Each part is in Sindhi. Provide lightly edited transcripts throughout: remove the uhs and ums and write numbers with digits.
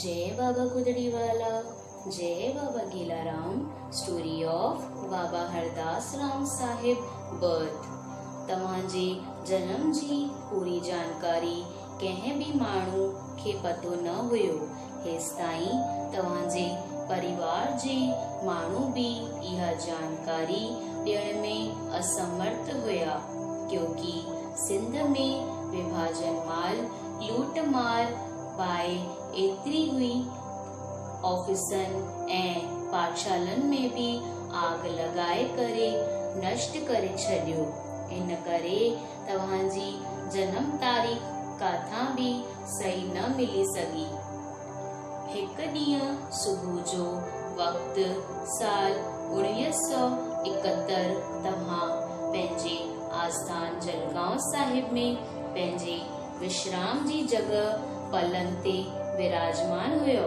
جئي بابا گدڙي والا جئي بابا گيلارام اسٽوري آف بابا هرداس رام صاحب برٿ توهان جي جنم جي پوري جانڪاري ڪنهن به ماڻهو کي پتو نه هيو هيستائين توهان جي پريوار جي ماڻهو به اها جانڪاري ڏيڻ ۾ اسمرٿ هيا ڪيونڪه سنڌ ۾ وڀاجن مال لوٽ مار باهه ايتري هئي آفيسن ۽ پاٺشالن ۾ به آگ لڳائي ڪري نشٽ ڪري ڇڏيو ان ڪري توهان جي جنم تاريخ ڪاٿان به صحيح نه ملي سگهي. هڪ ڏينهن صبح جو وقت سال 1971 توهان پنهنجي آستان جلگائون صاحب ۾ پنهنجي وشرام جي جڳهه پلنگ تي وراجمان هيو.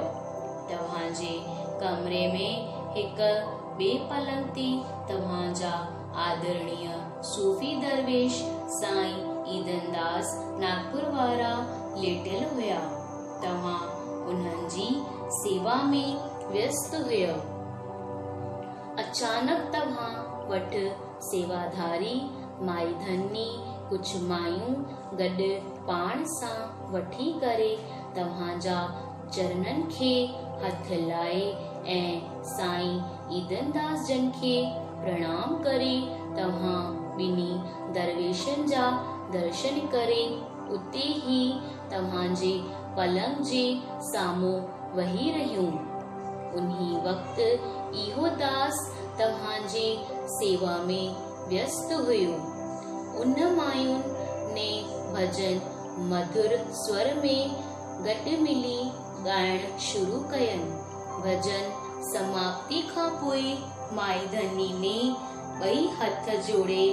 توهان جي ڪمري ۾ هڪ ٻئي پلنگ تي توهان جا آدرڻيه صوفي درويش سائين عيدنداس ناگپور وارا ليٽيل هيا. توهان انهن جي سيوا ۾ ويست هيؤ. اچانڪ توهان وٽ سيواڌاري مائي ڌني ڪجهه مايون گڏ پاڻ سان وٺي ڪري توهان جا چرنن کي هٿ لائي ۽ سائين عيدنداس جن کي پرڻام ڪري توهان ٻنهي درويشن جا درشن ڪري اتي ئي توهان جي پلنگ جي سامهون ويهي رهيون. انهي وقت اهو داس توهان جي سيوا ۾ ويست هيو. ان ماين ني ڀڄن مڌر سور ۾ گڏ ملي ڳائڻ شروع ڪين. ڀڄن سماپتي کان پوء مائي ڌني ني ٻئي هٿ جوڙي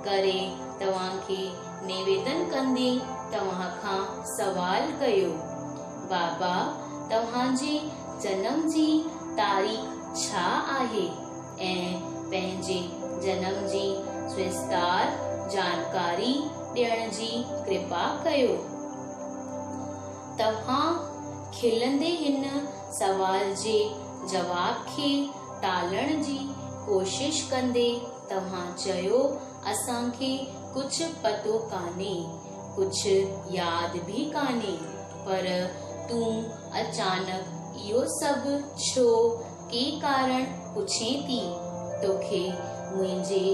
ڪري توهان کي نيويدن ڪندي توهان کان سوال ڪيو، بابا توهان جي جنم جي تاريخ ڇا آهي ۽ پنهنجي جنم جي سوستار جانڪاري ڏيڻ جي ڪرپا ڪيو. توهان کلندي هن سوال جي جواب کي ٽالڻ جي ڪوشش ڪندي توهان چيو اسان کي ڪجهه پتو ڪانهي، ڪجهه ياد به ڪانهي، پر تون اچانڪ اهو سڀ ڇو ڪي ڪارڻ پڇين ٿي؟ توکي منهنجي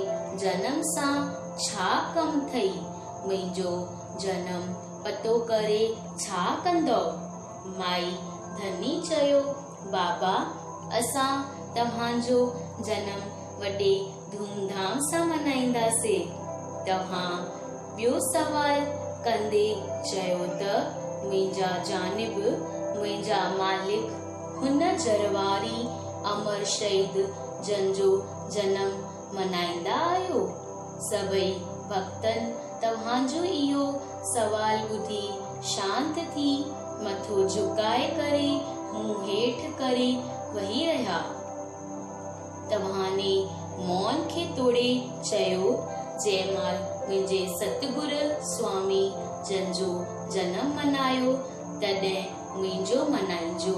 جنم سان ڇا ڪم ٿئي؟ منهنجو جنم پتو ڪري ڇا ڪندؤ؟ مائي ڌني چيو، بابا اسان توهان جو جنم وڏي ڌوم ڌام سان منائينداسي. توهان ٻيو سوال ڪندي چيو ته منهنجا جانب، منهنجا مالڪ هن جرواري امر شهيد جن جو جنم منائيندا آهيو؟ سڀئي ڀڳتن توهان جو اهو سوال ٻڌي شانت ٿي مٿو جهڪائي ڪري منهن هيٺ ڪري ويهي رهيا. توهان ني مون کي توڙي چيو، جنهن مهل منهنجي ستگر سوامي جن جو جنم منايو، تڏهن منهنجو منائجو.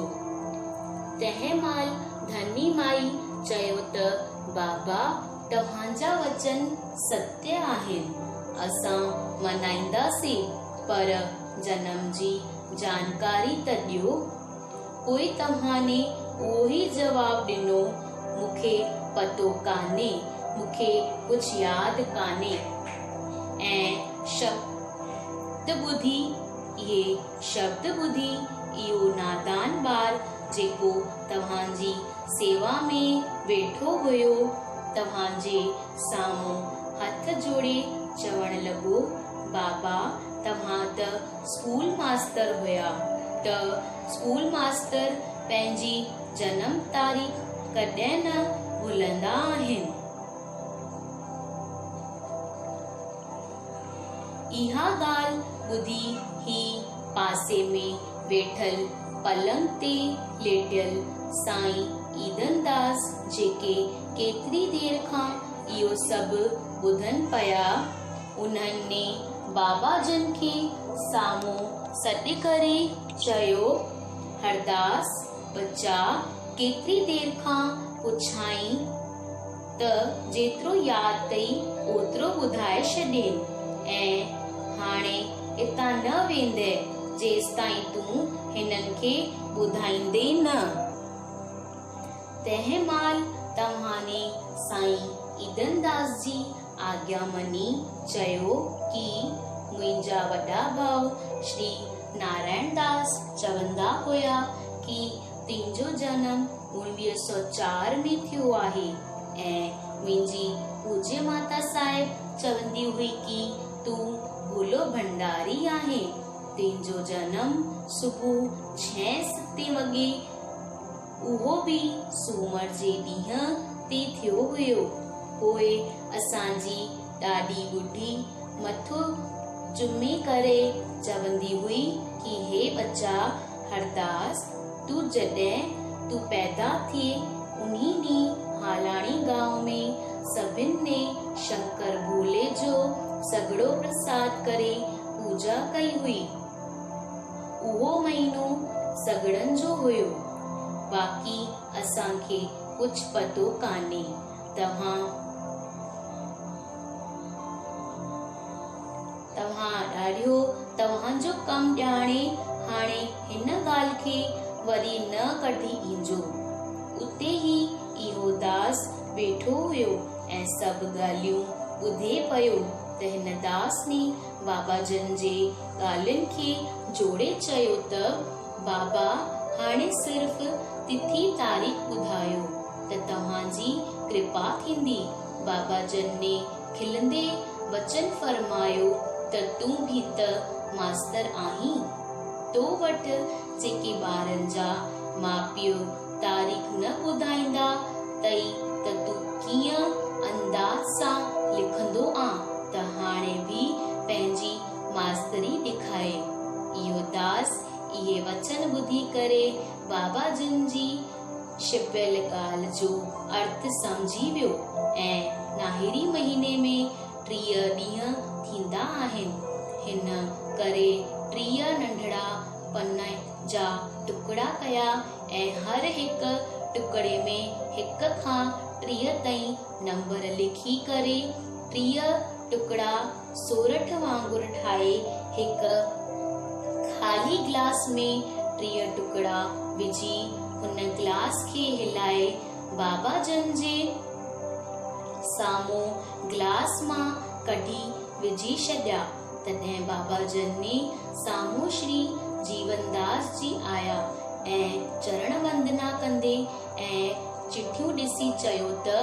تنهن مهل ڌني مائي چيو ته بابا توهان جا وچن ستيه آهن، اسان منائينداسين، پر جنم جي جانڪاري ته ڏيو. پوء توهان ني اهو ئي جواب ڏنو، مون کي پتو ڪانهي، مون کي ڪجهه ياد ڪانهي. ۽ شبد ٻڌي، اهي شبد ٻڌي اهو نادان ٻار جيڪو توهان جي سيوا ۾ ويٺو هيو، توهان جي سامهون هٿ جوڙي چوڻ لڳو، بابا توهان ته اسڪول ماستر هيا ته اسڪول ماستر پنهنجي جنم تاريخ ڪڏهن نه ڀلندا آهن. اها ڳالهه ٻڌي هي پاسي ۾ ويٺل پلنگ تي ليٽيل سائين عيدن داس جيڪي ڪيتري دير کان اهو سڀ ٻڌن پيا، انهن ني بابا جن کي سامهون سڏ ڪري چيو، هرداس ٻچا ڪيتري دير کان پڇائين ته جيترو ياد ٿئي اوترو ٻڌائي ڇڏين ۽ هاڻي هتان نه ويندين جيستائين تون هنن کي ٻڌائيندين نه. تنهن مهل توهان سائين عيدنداس جي آگيا مڃي چيو ڪي منهنجا وڏا ڀاء شري نارائڻ داس چوندا هيا ڪي تنهنجو جنم 1904 ۾ ٿيو آهي ۽ منهنجي پوجيه ماتا صاحب چوندي هئي ڪي تون ڀولو ڀنڊاري آهين تنهنجو جنم صبح ڇهين ستين وڳي اهو به سومر جي ڏينهن تي ٿيو هيو. پوء اسان جي ڏاڏي ٻڍي مٿو چمي ڪري چوندي هئي ڪي هي ٻچا هرداس تون جڏهن تون پيدا ٿئي انهي ڏينهن هالاڻي گانء ۾ سڀن ني شنڪر ڀولي جو سڳڙو پرساد ڪري پوڄا ڪئي هئي. اهو مهينو سڳڙن جو هيو. باقي اسان کي ڪجهه پتو ڪانهي. توهان توهان ڏاڍيو توهان جو ڪم ڄاڻي هاڻي هن ڳالهه کي وري نه ڪڍي اينجو. اتي ئي اهو داس ويٺو هيو ۽ سڀ ڳالهيون ٻڌي پيو ته هن داس ني بابا جن جي ڳالهين کي جوڙي چيو ته بابا هاڻي صرف تٿي تاريخ ٻڌايو ته توهان جي ڪرپا ٿيندي. بابا جن ني کلندي وچن فرمايو ته تون به ته ماستر آهين. تو وٽ جيڪي ٻارن جا ماء پيء تاريخ نه ٻڌائيندا تئي ته تون ڪيئن انداز سان لکندو آن ته هاڻي به پنهنجي ماستري ڏکائي. اهو داس اهي وچن ٻڌي ڪري بابا جن جي ڇپيل ڳالهه جو ارٿ سمجهي ويو ۽ ناهيري مهيني ۾ 30 ڏينهن ٿيندا آهن. هن ڪري 30 ننڍڙا پن جا ٽڪڙا ڪيا ۽ هر هڪ ٽڪڙي ۾ هڪ کان 30 تائين نمبر لکي ڪري 30 ٽڪڙا سورٺ وانگر ٺاهي هڪ خالي گلاس ۾ 30 ٽڪڙا وجهي هن گلاس کي هلائي بابا جن جي سامهون گلاس مان ڪڍي وجهي ڇڏيا. تڏهن بابا جن ني سامهون شري جيونداس جي آيا ۽ چرڻ وندنا ڪندي ۽ چٺيون ڏسي چيو ته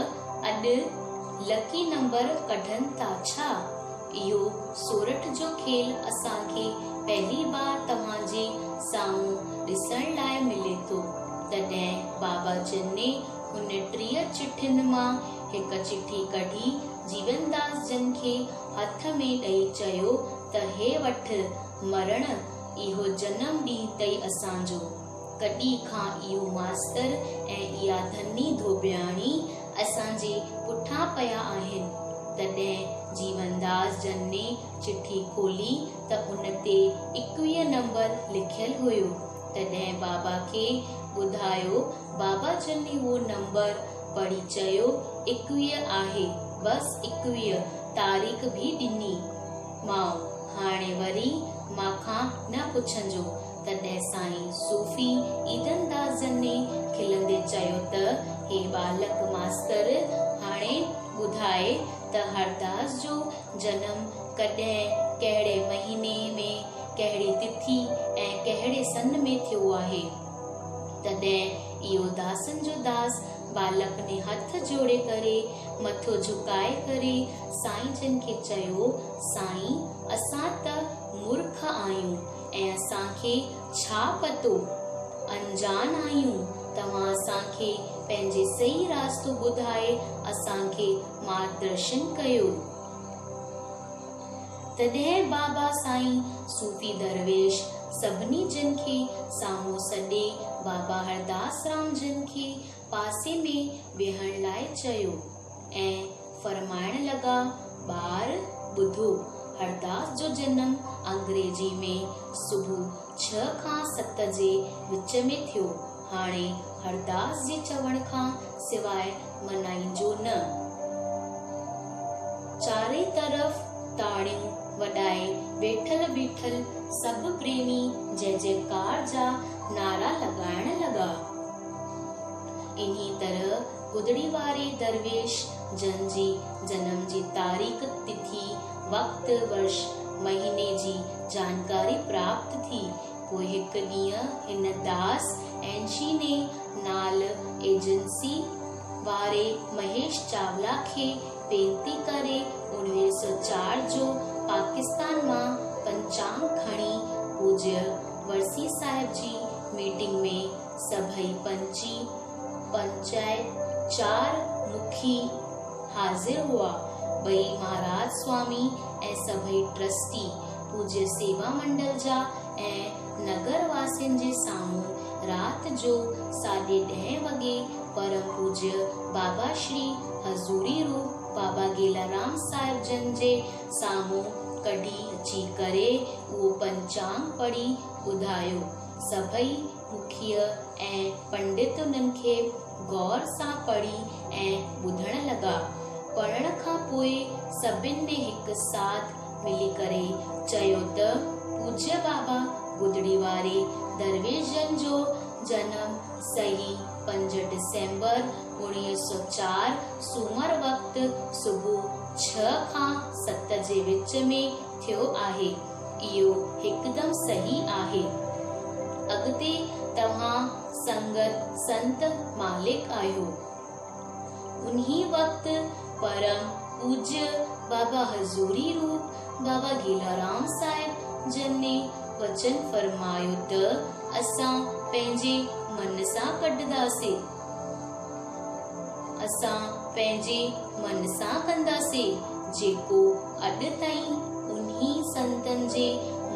اڄ لڪي نمبر ڪڍن ٿا ڇا؟ اهو سورٺ جو کيل اسان کي پهلي بار توهان جي سامهون ڏسڻ لاء ملي ٿو. تڏهن بابا جن ني هن 30 چٺين مان هڪ چٺي ڪڍي جيونداس جن کي هٿ ۾ ڏئي چيو ته هي وٺ مرڻ، اهو جنم ڏينهن تئي اسان جو. ڪڏهن کان اهو ماستر ۽ اها ڌني ڌوٻياڻي اسان جي پٺان پيا آهن. تڏهن جيونداس جن ني چٺي کولي ته ان تي 21 نمبر لکيل هيو. تڏهن بابا کي ٻڌايو، بابا جن اهو نمبر پڙهي چيو 21 آهي، بس 21، تاريخ به ڏني مانء، هاڻي وري مان کان نه پڇجو. تڏهن سائين صوفي عيدن داس جن ني کلندي چيو ته هي ٻالڪ ماستر هاڻي ٻڌائي ته هرداس جو جنم ڪڏهن، ڪهڙي مهيني ۾، ڪهڙي تٿي ۽ ڪهڙي سن ۾ ٿيو آهي؟ تڏهن اهو داسن جو داس ٻالڪ ني هٿ جوڙي ڪري، مٿو جهڪائي ڪري سائين جن کي چيو، سائين اسان ته مورک آهيون ۽ اسان کي ڇا پتو؟ انجان آهيون، توهان اسان کي پنهنجي صحيح راستو ٻڌائي اسان کي مارگدرشن ڪيو. تڏهن بابا سائين صوفي درويش سڀني جن کي سامهون سڏي بابا هرداس رام جن کي پاسي ۾ ويهڻ لاء چيو ۽ فرمائڻ لڳا، ٻار ٻڌو، هرداس جو جنم انگريزي ۾ صبح ڇهه کان ست جي وچ ۾ ٿيو. هاڻي هرداس جي چوڻ کان سواء منائينجو نه. چارئي طرف تاڙيون وڄائي ويٺل بيٺل سڀ پريمي جئه جئڪار جا نعرا لڳائڻ لڳا. انهي طرح گدڙي واري درويش جن جي جنم جي تاريخ، تٿي، وقت، ورش، مهيني جي جانڪاري پراپت ٿي. پوء هڪ ڏينهن هن داس اينشيني نال ايجنسي واري مهيش چاولا کي وينتي ڪري 1904 جو پاڪستان مان پنچانگ کڻي پوڄيه ورسي صاحب جي ميٽنگ ۾ سڀئي پنچي، پنچائت، چار مکي حاضر هئا. ٻئي مهاراج سوامي ۽ سڀئي ٽرسٽي، پوڄيه سيوا منڊل جا ۽ نگر واسين جي سامهون رات جو ساڍي ڏهين وڳي پرم پوڄيه بابا شري حضوري روپ بابا گيلارام صاحب جن جي سامهون ڪڍي اچي ڪري اهو پنچانگ پڙهي ٻڌايو. سڀئي مکيه ۽ پنڊت انهن کي غور سان پڙهي ۽ ٻڌڻ لڳا. پڙهڻ کان پوء سڀن ني هڪ ساٿ ملي ڪري چيو ته پوڄيه بابا گدڙي واري درويش جن جو جنم صحيح پنج ڊسمبر 1904 سومر وقت صبح ڇهه کان ست جي وچ ۾ ٿيو آهي. اهو هڪدم صحيح آهي. اڳتي توهان سنگت سنت مالڪ آهيو. انهي وقت پرم پوڄيه بابا حضوري روپ بابا گيلارام صاحب جن ني وچن فرمايو ته اسان پنهنجي من سان ڪڍنداسي. اسان پنهنجي من سان ڪنداسي جيڪو اڄ تائين انهي سنتن جي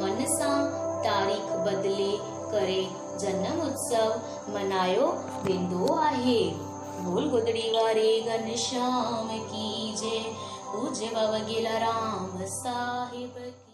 من سان تاريخ بدلي ڪري جنم اتسو منايو ويندو آهي. بول گدڙي واري گهنشيام ڪي جئه، پوڄيه بابا گيلارام صاحب ڪي.